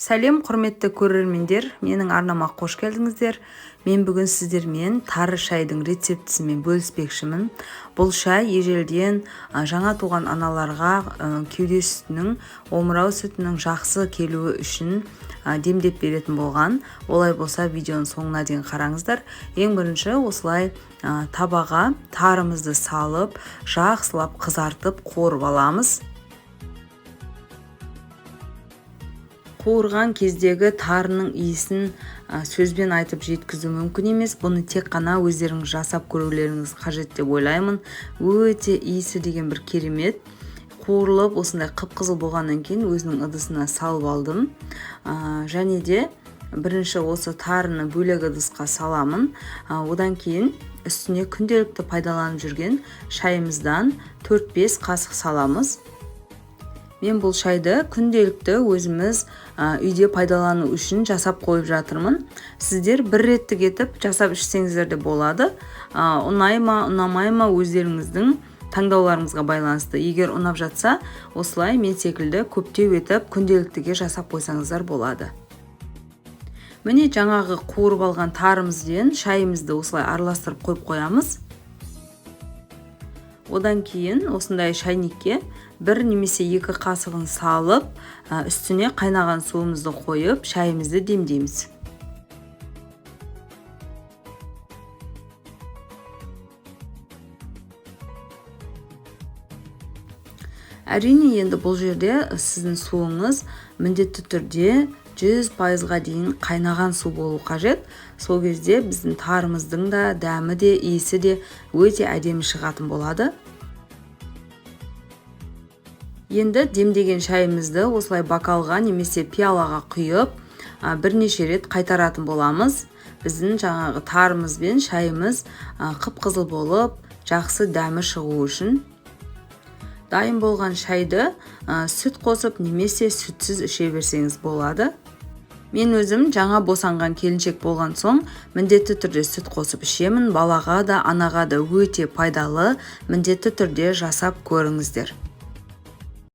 Сәлем, құрметті көрермендер, менің арнама қош келдіңіздер. Мен бүгін сіздермен тары шайдың рецептісімен бөліспекшімін. Бұл шай ежелден жаңа туған аналарға кеуде сүтінің, омырау сүтінің жақсы келуі үшін демдеп беретін болған. Олай болса, видеоның соңына дейін қараңыздар. Ең бірінші осылай табаға тарымызды салып, жақсылап қызартып қуырып аламыз. Қуырған кездегі тарының иісін сөзбен айтып жеткізу мүмкін емес. Бұны тек қана өздеріңіз жасап көрулеріңіз қажет деп ойлаймын. Өте иісі деген бір керемет. Қуырылып осындай қып-қызыл болғаннан кейін өзінің ыдысына салып алдым. Және де бірінші осы тарыны бөлек ыдысқа саламын. Одан кейін үстіне күнделікті пайдаланып жүрген шайымыздан 4-5 қасық саламыз. Мен бұл шайды күнделікті өзіміз үйде пайдалану үшін жасап қойып жатырмын. Сіздер бір реттік етіп жасап ішсеңіздер де болады. Ұнай ма, ұнамай ма, өздеріңіздің таңдауларыңызға байланысты. Егер ұнап жатса, осылай мен секілді көптеу етіп күнделіктіге жасап қойсаңыздар болады. Міне, жаңағы қуырып алған тарымызбен шайымызды осылай араластырып қойып қоямыз. Одан кейін осындай шайнекке бір немесе екі қасығын салып, үстіне қайнаған суымызды қойып, шайымызды демдейміз. Әрине, енді бұл жерде сіздің суыңыз міндетті түрде 100%-ға дейін қайнаған су болу қажет. Сол кезде біздің тарымыздың да дәмі де, иісі де өте әдемі шығатын болады. Енді демдеген шайымызды осылай бокалға немесе пиалаға құйып, бірнеше рет қайтаратын боламыз. Біздің жаңағы тарымыз бен шайымыз қып-қызыл болып, жақсы дәмі шығу үшін. Дайын болған шайды сүт қосып немесе сүтсіз іше берсеңіз болады. Мен өзім жаңа босанған келіншек болған соң міндетті түрде сүт қосып ішемін. Балаға да, анаға да өте пайдалы, міндетті түрде жасап көріңіздер.